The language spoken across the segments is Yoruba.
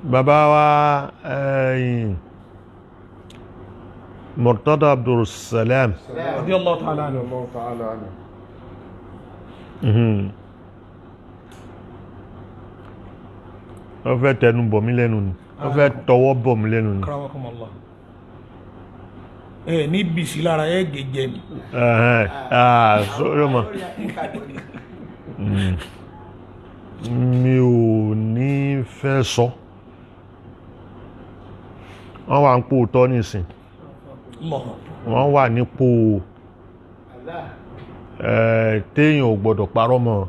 Bàbá wa ẹ̀yìn Murtada Abdulsalam. Radiyallahu ta'ala anhu. Allahu ta'ala anhu. Wọ́n fẹ́ tẹnu bọ̀ mí lẹ́nu ni, wọ́n fẹ́ tọwọ́ bọ̀ mí lẹ́nu ni. Akramakumullah. Ẹ ní bìsí lára ẹ gèjẹ ni. Ẹ̀hẹ́n, ah, sọ́rọ̀ mọ̀. Mi ò ní fẹ́ sọ. Wọ́n wà ń pò tọ́ nísìn. Allahu akbar. Wọ́n wà nípò téèyàn ò gbọ́dọ̀ parọ́ mọ́.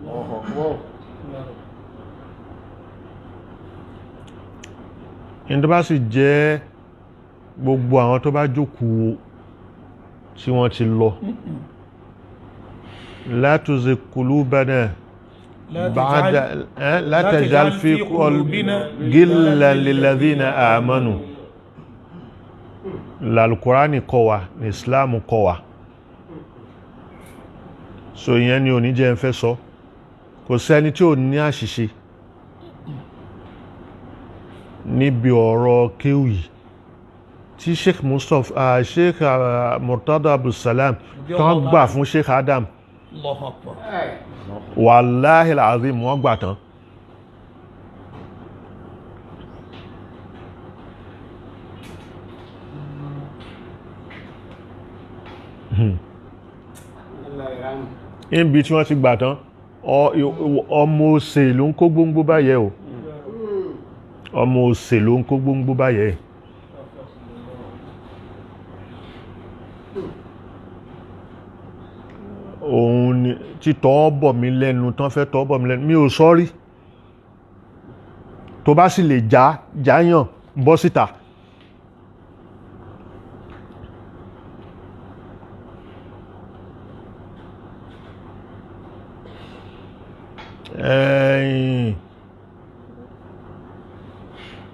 Allahu akbar. Ní tó bá sì jẹ́ gbogbo àwọn tó bá jókòó tí wọ́n ti lọ. La tuzigh qulubana La ba'da taj'al- la taj'al fi qulubina gillan lilladhina amanu. L'Al-Qur'ani kọ́ wa, ní Islam kọ́ wa. So ìyẹn ni ò ní jẹ́ ń fẹ́ sọ. Kò sẹ́ni tí ò ní àṣìṣe níbi ọ̀rọ̀ kéwì yìí tí Sheikh Mustapha, Sheikh Murtada Abdulsalam tán gbà fún Sheikh Adam. Allahu akbar. Wàláhì alazim, wọ́n gbà tán. Níbi tí wọ́n ti gbà tán, ọmọ òsè ló ń kó gbóngbó báyẹ̀ o. Ọmọ òsè ló ń kó gbóngbó báyẹ̀. Òun ni títọ́ bọ̀ mí lẹ́nu tán fẹ́ tọ́ bọ̀ mí lẹ́nu, mi ò sọ́rí. Tó bá sì lè já jáyàn bọ́ síta. Ẹ̀yìn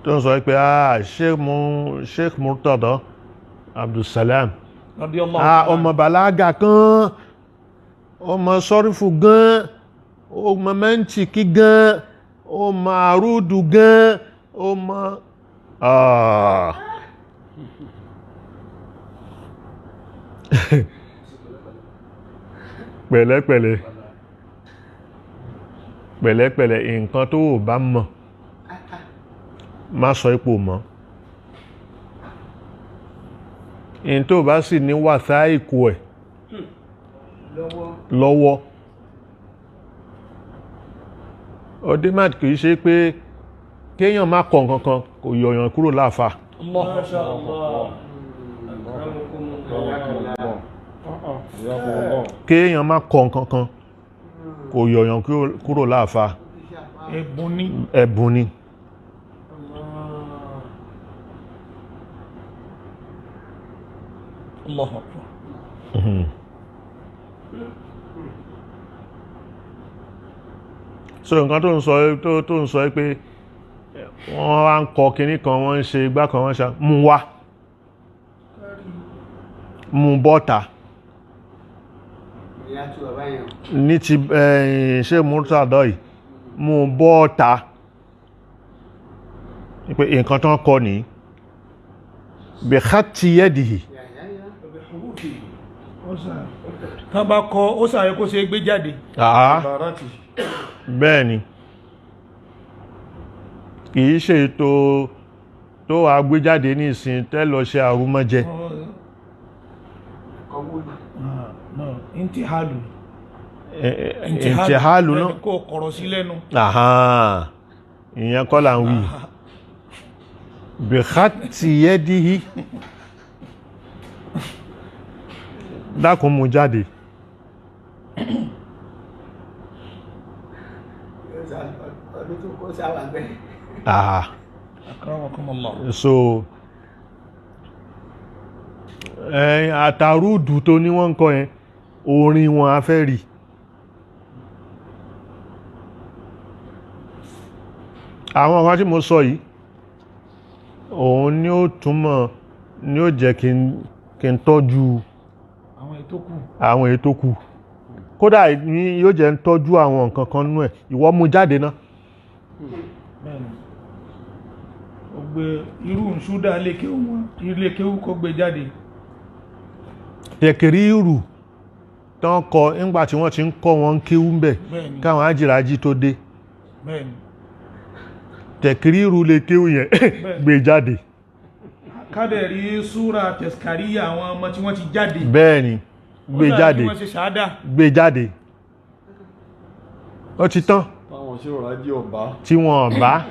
tó ń sọ pé ah Sheikh Murtada Abdulsalam, Radiyallahu ah ta'ala. ọmọ bàlágà kan, ọmọ sọ́rífù gan, ọmọ mẹ́ntìkì gan, ọmọ àrúdù gan, ọmọ ah. Pẹ̀lẹ́pẹ̀lẹ́ pẹ̀lẹ́pẹ̀lẹ́, nǹkan tó ò bá mọ̀ má sọ ipò mọ́. In tó bá sì ní wàtá ìkó ẹ̀ lọ́wọ́. Ọdẹ́màt kìí ṣe pé kéèyàn má kọ nǹkan kan kò yọ̀yàn kúrò láàfà. Allahu akbar. Kéèyàn má kọ nǹkan kan kò yọ̀yàn kúrò láàfà. Ẹ̀bùn ni. Ẹ̀bùn ni. Allahu akbar. So nǹkan tó ń sọ tó ń sọ pé wọ́n wá ń kọ kinní kan, wọ́n ń ṣe igbá kan, wọ́n ṣe mú wá mú bọ́ta ní ti ṣe Murtada yìí mú bọ́ta pé nǹkan tó ń kọ ní bí khatti yadihi. Tán bá kọ ó sàyẹ kó ṣe gbé jáde. Àá bẹ́ẹ̀ ni, kìí ṣe ètò tó wà gbé jáde ní ìsìn tẹ́lọ ṣe àrùmọ́jẹ. Intihalu. Intihalu náà Kó kọ̀rọ̀ sí lẹ́nu. Àhán, ìyẹn kọ́ là ń wí. Bí khatti yadihi, dákun mú jáde. Ah. Akramakumullah. So ẹ̀yìn àtàrúdù tó ní wọ́n ń kọ yẹn, orin wọn a fẹ́ rí. Àwọn ọ̀kan tí mo sọ yìí, òun ni ó túmọ̀, ni ó jẹ́ kí n tọ́jú àwọn ètò kù. Àwọn ètò kù. Kódà ní yóò jẹ́ ń tọ́jú àwọn nǹkan kan nú ẹ̀, ìwọ mú jáde náà. Bẹ́ẹ̀ni. Ó gbé irú ǹṣúdà lékéwú wọn ilékéwú kó gbé jáde. Tẹ̀kìrìrù tán kọ nígbà tí wọ́n ti ń kọ́ wọn kéwú ń bẹ̀ Bẹ́ẹ̀ni. káwọn ájìrájì tó dé. Bẹ́ẹ̀ni. Tẹ̀kìrìrù lè kéwú yẹn gbé jáde. Kádẹ̀ rí súra tẹ̀síkàríyà àwọn ọmọ tí wọ́n ti jáde. Bẹ́ẹ̀ni, gbé Ó dàbí jáde. wọ́n ṣe ṣáádà. Gbé jáde. Ó ti tán. Táwọn ṣe rọra jí ọba. Tí wọ́n bá.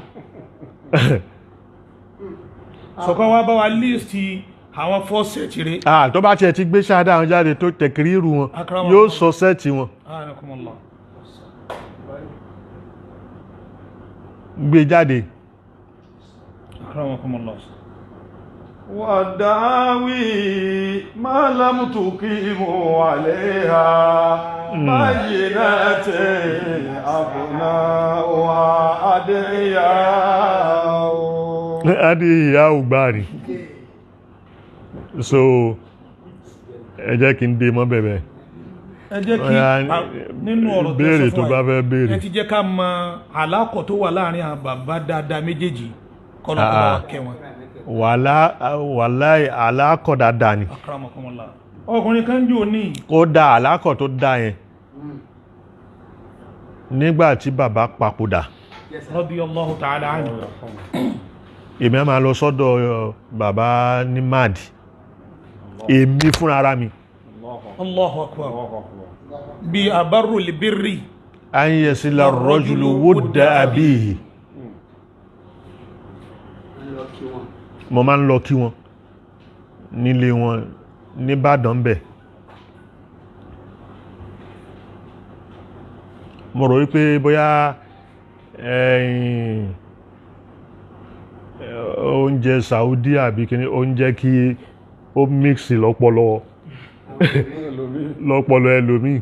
Sọ̀kọ́ wá bá wa líìsì àwọn fọ́sẹ̀tì rẹ̀. Ah, tó bá tiẹ̀ ti gbé ṣáádà wọn jáde tó tẹ̀kìrìrù wọn Akramakum. yóò sọ sẹ́ẹ̀tì wọn. Anakumullah. Gbé jáde. Akramakumullah. Wàdáwí máa lámùtù kí mú àléhà báyìí náà tẹ àbùnà wà adéyà o. Adé ìyá ò gbà ní. So ẹ jẹ́ kí n dé mọ́ bẹ̀bẹ̀. Ẹ jẹ́ kí Ọ̀yá, nínú ọ̀rọ̀ tẹ́ béèrè sọ tó fún wa bá fẹ́ béèrè. ẹ ti jẹ́ ká mọ àlákọ̀ tó wà láàrin àwọn bàbá dáadáa méjèèjì kọ́nà kó bá wa kẹ́ wọn. Wàláì alákọ̀ dáadáa ni. Akramakumullah. Ọkùnrin kan jò ní. Kó dá alákọ̀ tó dá yẹn. Nígbà tí bàbá papòdà. Radiyallahu ta'ala anhu. Èmi á máa lọ sọ́dọ̀ bàbá ní Mad. Èmi fúnra ara mi. Allahu akbar. Bí abarru libirri. An yasila rajulu wudda abihi. Mo máa ń lọ kí wọn nílé wọn nìbàdàn bẹ̀. Mo rò wípé bóyá oúnjẹ Saudi àbí kíní oúnjẹ kí ó mix lọ́pọlọ lọ́pọlọ ẹlòmíì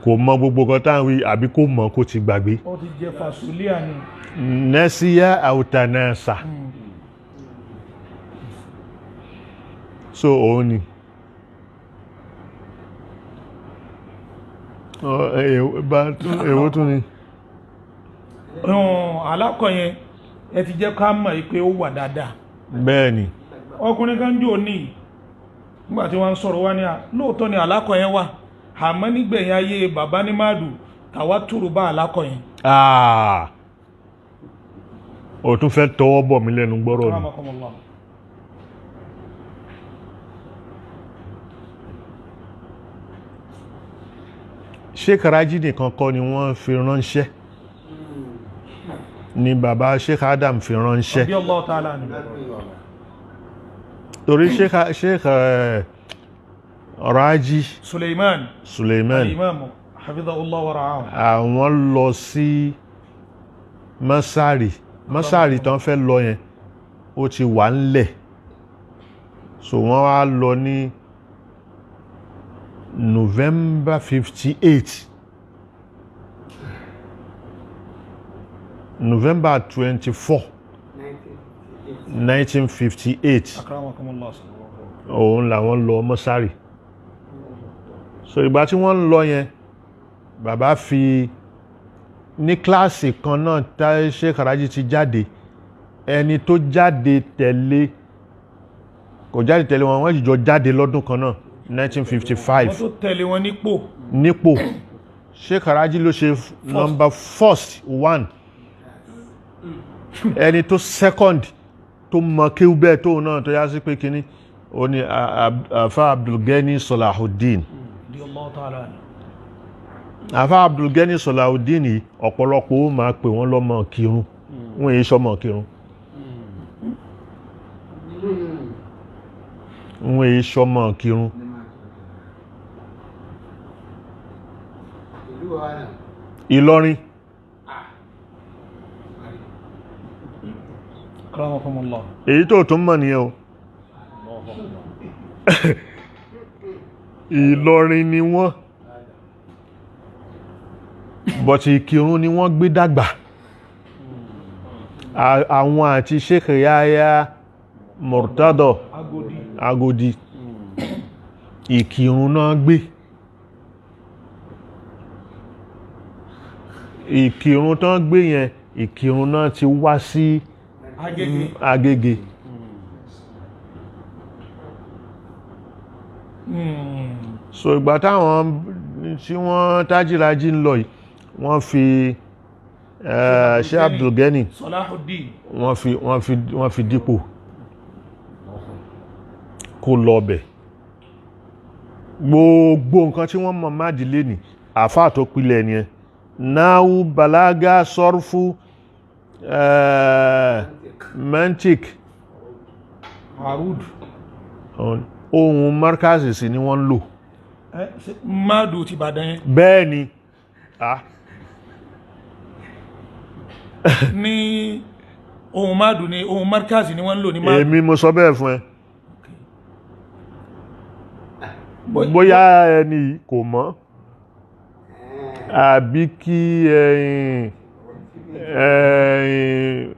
kò mọ gbogbo kan táwọn wí àbí kò mọ kó ti gbàgbé. Ó ti jẹ fàṣúlíà ni. Nẹ́síyá àwùtànàṣà. So òun ni. Èwo tún ni. Alákọ̀ yẹn ẹ ti jẹ́ ká mọ̀ pé ó wà dáadáa. Bẹ́ẹ̀ni. Ọkùnrin kan jò ní nígbà tí wọ́n ń sọ̀rọ̀ wá ní à lóòótọ́ ni alákọ̀ yẹn wà àmọ́ nígbẹ̀yìn ayé bàbá ní máàdù tàwa túrú bá alákọ̀ yẹn. O tún fẹ́ tọwọ́ bọ̀ mí lẹ́nu gbọ́rọ̀ ni. Akramakumullah. Sheikh Raji nìkan kọ́ ni wọ́n fi ránṣẹ́ ni bàbá Sheikh Adam fi ránṣẹ́. Radiyallahu ta'ala anhu. Torí Sheikh Raji Suleiman Suleiman Imam hafidhahullah wa ra'ahu. Àwọn lọ sí Masari. Masari tán fẹ́ lọ yẹn ó ti wà ńlẹ̀, so wọ́n wá lọ ní November 58, November 24, 1958. Akramakumullah. Òun làwọn lọ Mọ́sárì. So ìgbà tí wọ́n ń lọ yẹn bàbá fi ní kíláàsì kan náà tá Sheikh Raji ti jáde, ẹni tó jáde tẹ̀lé kò jáde tẹ̀lé wọn, wọ́n sì jọ jáde lọ́dún kan náà 1955. Wọ́n tó tẹ̀lé wọn nípò. Nípò Sheikh Raji ló ṣe number first one, ẹni tó second tó mọ kéwú bẹ́ẹ̀ tóun náà tó yá sí pé kínní ó ní Afa Abdulgani Salahuddin. Radiyallahu ta'ala anhu. Afa Abdulgani Salahuddin yìí ọ̀pọ̀lọpọ̀ ó máa pè wọ́n lọ́mọ kírun, wọ́n èyí sọmọ kírun, wọ́n èyí sọmọ kírun. Ìlọrin. Akramakumullah. Èyí tó tún mọ̀ nìyẹn o. Ìlọrin ni wọ́n, bọ̀tì Ìkìrun ni wọ́n gbé dàgbà. Àwọn àti Sheikh Yahya Murtado Agodi. Agodi Ìkìrun náà gbé. Ìkìrun tán gbé yẹn Ìkìrun náà ti wá sí Agége. Agége. So ìgbà táwọn tí wọ́n Tájírájí ń lọ yìí, wọ́n fi Sheikh Abdulgani Salahuddin. wọ́n fi dípò kó lọ bẹ̀. Gbogbo nǹkan tí wọ́n mọ̀ máàdìlé ní àfáà tó pilẹ̀ ni ẹ náwó, balaga, sọ́rfú, mantik, Arud. Ohun markazi sí ni wọ́n ń lò. Madu ti Ìbàdàn yẹn? Bẹ́ẹ̀ ni. Ah, Ní ohun madu ni ohun markazi ni wọ́n ń lò ní madu? Èmi mo sọ bẹ́ẹ̀ fún ẹ. Bóyá ẹni yìí kò mọ̀, àbí kí ẹ̀yìn ẹ̀yìn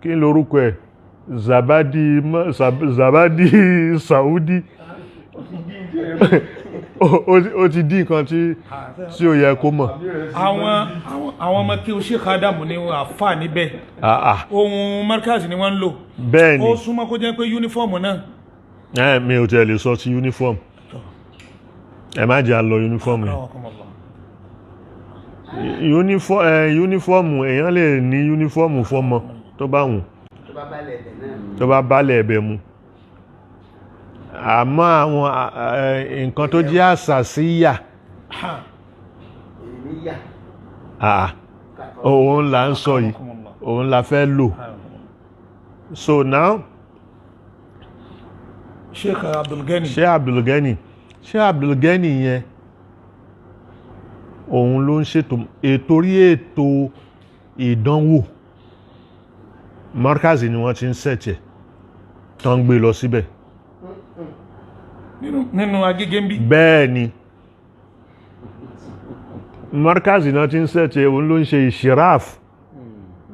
kí lorúkọ ẹ̀, Zabadi Zabadi Saudi, ó ti dín nǹkan tí ó yẹ kó mọ̀. Àwọn ọmọ kí o Sheikh Adamu ní àfà níbẹ̀. Ah, ah, Ohun markazi ni wọ́n ń lò. Bẹ́ẹ̀ ni. Ó súnmọ́ kó jẹ́ pé yúnífọ́ọ̀mù náà. Ẹ mi ò tiẹ̀ lè sọ ti uniform, ẹ má jẹ́ à lọ uniform yẹn. Uniform, èèyàn lè ní uniform fọ́mọ tó bá wù, tó bá balẹ̀ ẹ̀bẹ̀ náà. Tó bá balẹ̀ ẹ̀bẹ̀ mu. Àmọ́ àwọn nǹkan tó jẹ́ àṣàṣíyà, Èmi yà. ah, òun là ń sọ yìí, òun la fẹ́ lò. So now, Sheikh Abdulgani. Sheikh Abdulgani, Sheikh Abdulgani yẹn, òun ló ń ṣètò ètò orí ètò ìdánwò. Markazi ni wọ́n ti ń ṣẹ̀tẹ̀ tán gbé lọ síbẹ̀. Nínú Agége ń bí? Bẹ́ẹ̀ ni, markazi náà ti ń ṣẹ̀tẹ̀. Òun ló ń ṣe ìṣiraf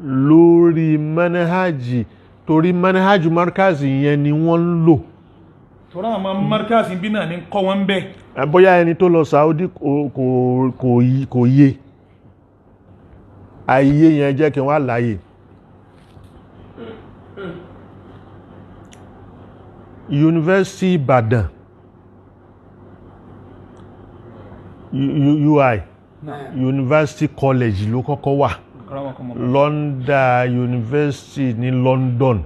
lórí manhaji, torí manhaji markazi yẹn ni wọ́n ń lò. Tọ́rọ àwọn markazi bí náà ní kọ́ wọn bẹ́ẹ̀. Bóyá ẹni tó lọ Saudi kò yé ayé yẹn, jẹ́ kí n wá láàyè. University Ìbàdàn, UI, University College ló kọ́kọ́ wà London University ní London.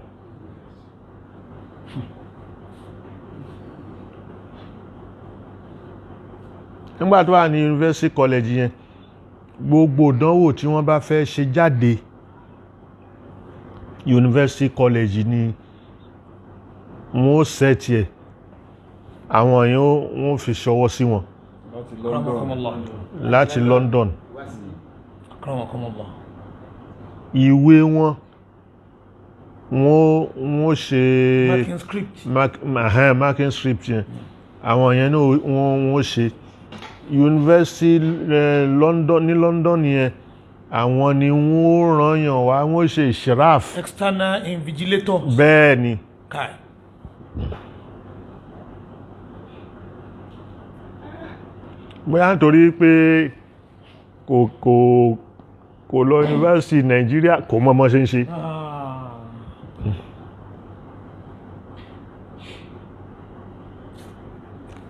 Nígbà tó wà ní University College yẹn, gbogbo ìdánwò tí wọ́n bá fẹ́ ṣe jáde, University College ni wọ́n ó sẹ́ẹ̀tì ẹ̀, àwọn èèyàn wọ́n fi ṣọwọ́ sí wọn láti London. Akramakumullah. Láti London. Wá sí. Akramakumullah. Ìwé wọn, wọ́n ṣe Marking script. Marking script yẹn, àwọn yẹn náà wọ́n ṣe. University London, ní London yẹn, àwọn ni wọ́n ràn yàn wá, wọ́n ṣe ìṣiraf. External invigilator. Bẹ́ẹ̀ ni. Kai. Bóyá nítorí pé kò lọ university Nàìjíríà, kò mọ̀ mọ́ ṣe ń ṣe. Ah.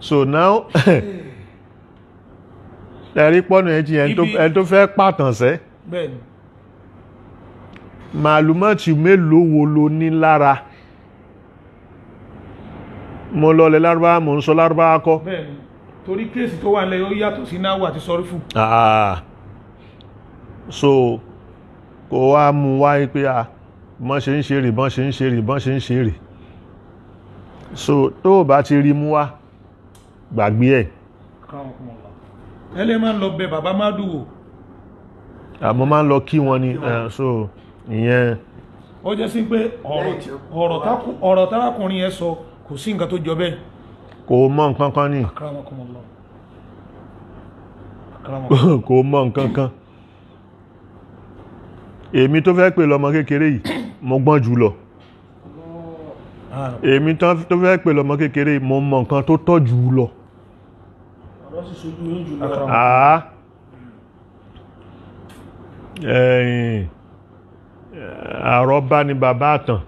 So now, ẹ̀rí pọ́nà ẹ̀ ti ẹni tó fẹ́ pàtàn sẹ́. Bẹ́ẹ̀ni. Màlúmọ́tì mélòó wo lo ní lára? Mo lọ lẹ lárúbáwá, mo ń sọ lárúbáwá kọ́. Bẹ́ẹ̀ni, torí kéèsì tó wà nílẹ̀ ó yàtọ̀ sí náwó àti sọrífù. Ah. So kò wá mú wáyé pé a bọ́n ṣe ń ṣe rè, bọ́n ṣe ń ṣe rè, bọ́n ṣe ń ṣe rè. So tó o bá ti rí mú wá, gbàgbé ẹ̀. Ẹ lè máa ń lọ bẹ bàbá Mádù wò? Àmọ́ máa ń lọ kí wọn ni. So ìyẹn. Ó jẹ́ sí pé ọ̀rọ̀ tárákùnrin yẹn sọ, kò sí nǹkan tó jọ bẹ́ẹ̀. Kò mọ nǹkan kan ní. Akramakumullah. Akramakumullah. Kò mọ nǹkan kan. Èmi tó fẹ́ pè lọ́mọ kékeré yìí, mo gbọ́n jù lọ. Ah, Èmi tó fẹ́ pè lọ́mọ kékeré yìí, mo mọ nǹkan tó tọ́ jù lọ. Ọ̀rọ̀ sì sojú yín jù lọ. Àá, ẹ̀yìn. Àrọ́bá ni bàbá àtàn.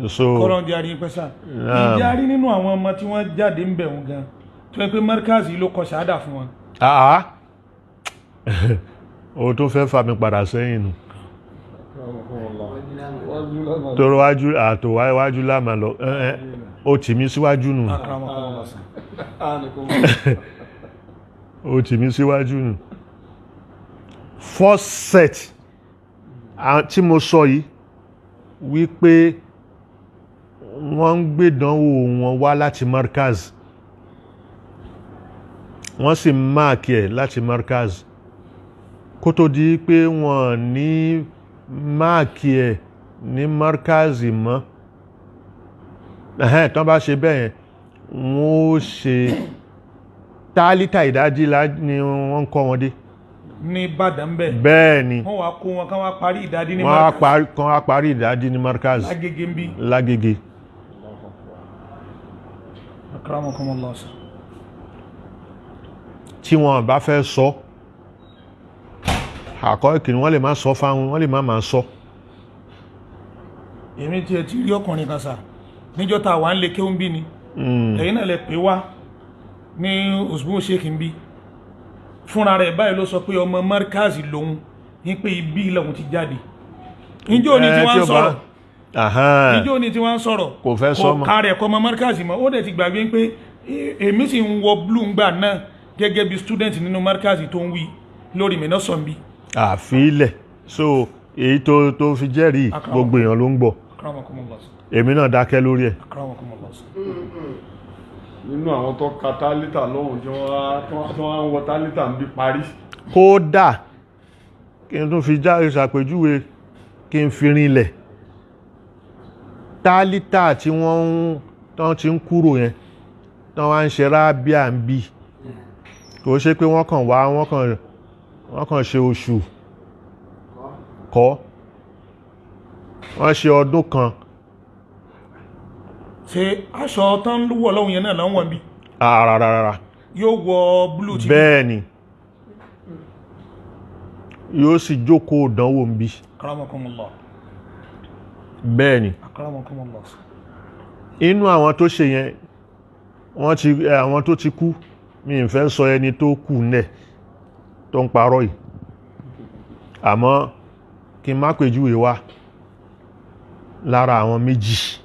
So Kọ́lọ́n di arí pẹ́sà. Naam. Ìjà rí nínú àwọn ọmọ tí wọ́n jáde ń bẹ̀ wọn gan tó yẹ pé Markaz ló kọ ṣáádà fún wọn. Àá, o tó fẹ́ fà mí padà sẹ́yìn nù. Tọrọ wájú àtòwá iwájú láàmà lọ. Ẹ, ẹ, ó tì mí síwájú nù. Akramakumullah. Ó tì mí síwájú nù. First set tí mo sọ yìí wípé wọ́n ń gbèdánwò wọn wá láti Markaz, wọ́n sì máàkì ẹ̀ láti Markaz, kó tó di pé wọ́n ní máàkì ẹ̀ ní Markaz mọ́. Ẹ̀hẹ́n, tán bá ṣe bẹ́ẹ̀ yẹn, wọ́n ó ṣe tálítà ìdájí ni wọ́n ń kọ́ wọn dé. Ní Ìbàdàn bẹ́ẹ̀. Bẹ́ẹ̀ ni. Wọ́n wá kó wọn kán wá parí ìdádí ní Wọ́n á Markaz. parí, kan á parí ìdádí ní Markaz. Lágége ń bí. Lágége. Akramakumullah. Tí wọn bá fẹ́ sọ àkọ́ ìkìnnì, wọ́n lè má sọ fáwọn, wọ́n lè má máa sọ. Èmi tí ẹ ti rí ọkùnrin kan sà níjọ́ tá a wà ń lè kéwú ń bí ni, ẹ̀yin náà lè pè wá ní Usman Sheikh ń bí fúnra rẹ̀ báyìí ló sọ pé ọmọ Markaz lòun, ní pé ibi lòun ti jáde. Níjọ́ ni tí Ẹ, wọ́n ń tí ó bá- sọ̀rọ̀. Àhán. Níjọ́ ni tí wọ́n ń sọ̀rọ̀. Kò fẹ́ sọ mọ́. Kò ká rẹ̀ kọ́ ọmọ Markaz mọ́. Ó dẹ̀ ti gbàgbé pé èmi sì ń wọ blue ngbà náà gẹ́gẹ́ bí student nínú Markaz tó ń wí lórí mi náà sọ̀nbi. Àfilẹ̀ so èyí tó fi jẹ́rìí, Akramakum. gbogbo èèyàn ló ń gbọ́. Akramakumullah. Èmi náà dákẹ́ lórí ẹ̀. Akramakumullah. Nínú àwọn tó ka tálítà lọ́hùn tí wọ́n á ń wọ tálítà ń bí parí. Kódà kí n tún fi já ìṣàpèjúwe, kí n fi rinlẹ̀ tálítà tí wọ́n ń tán ti ń kúrò yẹn, tán wá ń ṣe rábíà ń bí, kò ṣe pé wọ́n kàn wá, wọ́n kàn ṣe oṣù kọ́, wọ́n ṣe ọdún kan. Ṣé aṣọ tán ń wọ̀ lọ́hùn yẹn náà lọ́wọ́ bí? Rárá. Yóò wọ blue tí. Bẹ́ẹ̀ ni, yóò sì jókòó ìdánwò ń bí. Akramakumullah. Bẹ́ẹ̀ ni. Akramakumullah. Inú àwọn tó ṣe yẹn, wọ́n ti àwọn tó ti kú, mi ń fẹ́ sọ ẹni tó kù nẹ̀ tó ń parọ́ yìí, àmọ́ kí n má pèjúwe wá lára àwọn méjì,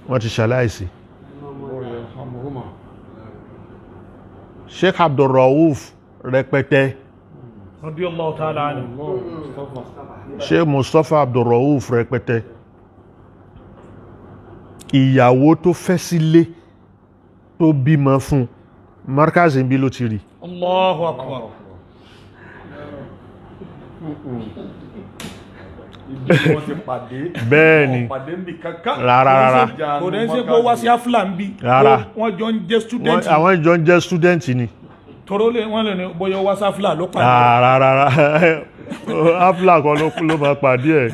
wọ́n ti ṣaláìsí. Sheikh Abdulrauf rẹpẹtẹ. Radiyallahu ta'ala anhu. Sheikh Mustapha Abdulrauf rẹpẹtẹ, ìyàwó tó fẹ́ sílé tó bímọ fún, Markaz bí ló ti rí. Allahu akbar. Ibi tí wọ́n ti pàdé. Bẹ́ẹ̀ ni. Wọ́n pàdé níbi kankan. Rárá, rárá. Kò dẹ́ ṣe pé ó wá sí afla ń bí. Rárá. Wọ́n jọ ń jẹ́ student. Àwọn ìjọ ń jẹ́ student ni. Toro lè wọ́n lè ní bóyá ó wá sí afla ló pàdé. Rárá, rárá, afla kan ló máa pàdé ẹ̀.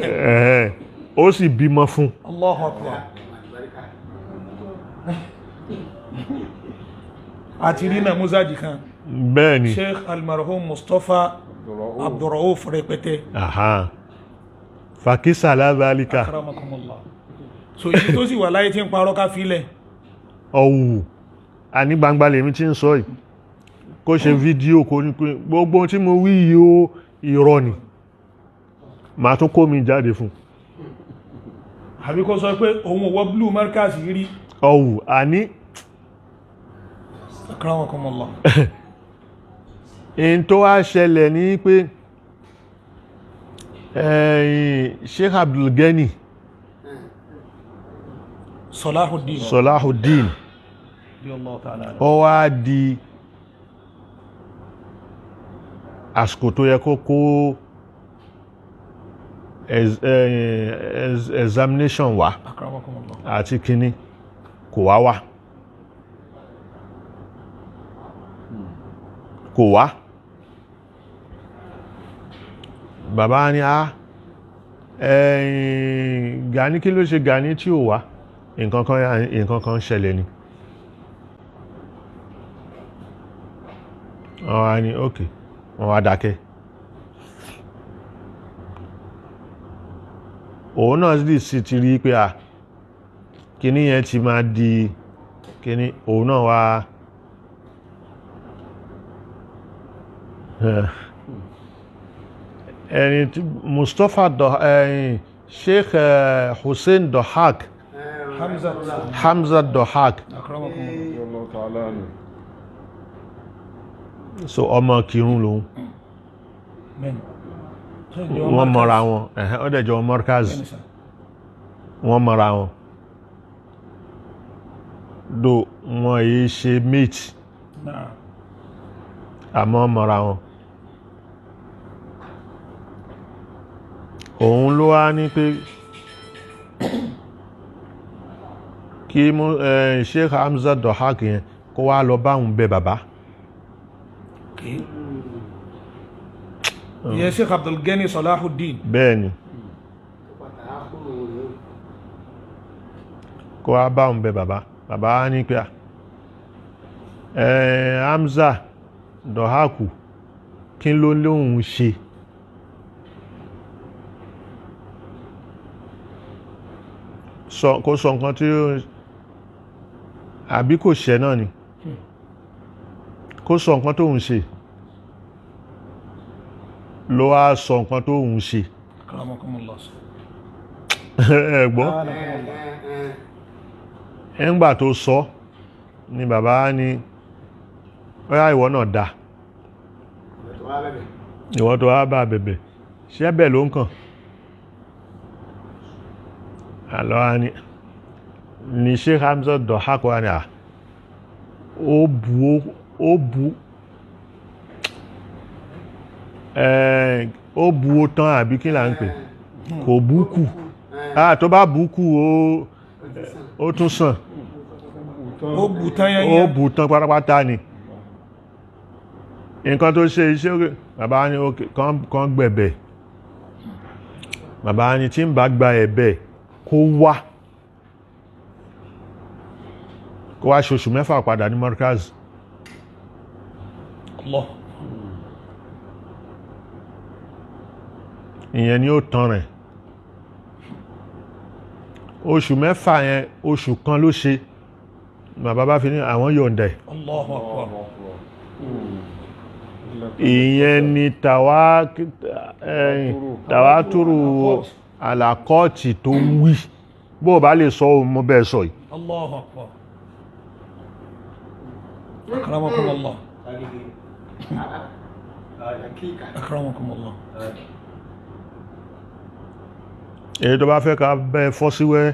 Ẹ̀hẹ́n. Ó sì bímọ fún. Allahu akbar. Àti rí náà muzaji kan. Bẹ́ẹ̀ ni. Sheikh almarhum Mustapha Abdulrauf rẹpẹtẹ. Aha. Fàkísà lábálíkà. Akramakumullah. So èyí tó sì wà láyé tí ń parọ́, ká filẹ̀. Ọ̀wù àní gbangba lèmi tí ń sọ yìí, kó ṣe fídíò, kó ní pé gbogbo ohun tí mo wí yìí ó irọ́ ni, màá tún kó mi jáde fún. Àbí kó sọ pé òun ò wọ blue Markaz rí. Ọ̀wù àní. Akramakumullah. In tó wá ṣẹlẹ̀ ní pé ẹ̀yìn Sheikh Abdulgani Salahuddin. Salahuddin. Radiyallahu ta'ala anhu. Ó wá di àsìkò tó yẹ kó kó examination wá Akramakumullah. àti kínní, kò wá wá, kò wá. Bàbá ní a ẹ̀yìn Gani, kí ló ṣe Gani tí ò wá? Nǹkan kan, nǹkan kan ṣẹlẹ̀ ni. Wọ́n wá ní ok, wọ́n wá dákẹ́. Òun náà sì ti rí pé à kíní yẹn ti máa di kíní, òun náà wá ẹni tí Mustapha Sheikh Hussein Dohak, Hamza Dohak, so ọmọ Kírun lòun, wọ́n mọ̀ra wọn, ó dẹ̀ jọ Markaz, wọ́n mọ̀ra wọn, do wọ́n yìí ṣe mate, àmọ́ mọ̀ra wọn. Òun ló wá ní pé kí Sheikh Hamza Dohak yẹn kó wá lọ bá òun bẹ bàbá. Ìyẹn Sheikh Abdulgani Salahuddin. Bẹ́ẹ̀ni, kó wá bá òun bẹ bàbá. Bàbá á ní pé Hamza Dohaku kí ló lóun ṣe? Kó sọ nǹkan tí ó àbí kò ṣẹ náà ni, kó sọ nǹkan tó ń ṣe, ló wá sọ nǹkan tó ń ṣe. Ẹ̀gbọ́n ẹ̀ngbà tó sọ ni bàbá ní ọ̀yá ìwọ náà dá, ìwọ tó wá bá bẹ̀bẹ̀ ṣẹ́bẹ̀ ló ń kàn. Àlọ́ ni ni Sheikh Hamza Dohak wá ní à ó bu ó bu ó bu ó tán àbí kí là ń pè, kò bú kù, tó bá bú kù ó tún sàn, ó bù tán yẹn, ó bù tán pátápátá ni nǹkan tó ṣe iṣẹ́. Bàbá ní kàn gbẹ̀bẹ̀, bàbá ní tí ń bá gba ẹ̀bẹ̀ kó wá, kó wá ṣoṣù mẹ́fà padà ní Markaz. Allah. Ìyẹn ni ó tán rẹ̀. Oṣù mẹ́fà yẹn oṣù kan ló ṣe, bàbá bá fi ní àwọn yọ̀ǹda ẹ̀. Allahu Akbar. Ìyẹn ni tàwátúrù àlàkọ́ọ̀tì tó ń wí, bó bá lè sọ ohun mo bẹ́ẹ̀ sọ yìí. Allahu Akbar. Akramakumullah. Akramakumullah. Èyí tó bá fẹ́ ká bẹ́ fọ́ sí wẹ́wẹ́,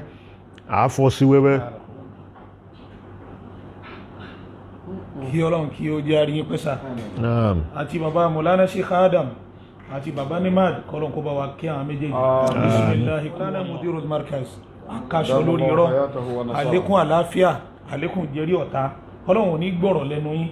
à fọ́ sí wẹ́wẹ́. Kí Ọlọ́run kí ó jẹ́ àríyìn pẹ́sà. Àti bàbá Mọ̀lánà Sheikh Adam àti bàbá Nimad, kọlọ̀n kó bá wa kí àwọn méjèèjì. Bismillahi Mọ̀lánà Mudirul Markaz, àkàṣọ lórí irọ́, àlékún àlàáfíà, àlékún jẹ́rí ọ̀tá, Ọlọ́run ò ní gbọ́rọ̀ lẹ́nu yín.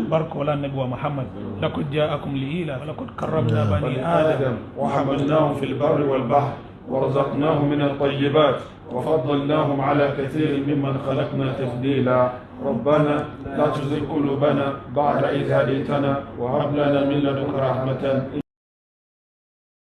Barkola nabi wa Muhammad, laqad ja'akum li'ila, laqad karramna bani Adam wa hamalnahum fil barri wal bahr ورزقناهم من الطيبات وفضلناهم على كثير ممن خلقنا تفضيلا. ربنا لا تزغ قلوبنا بعد إذ هديتنا وهب لنا من لدنك رحمة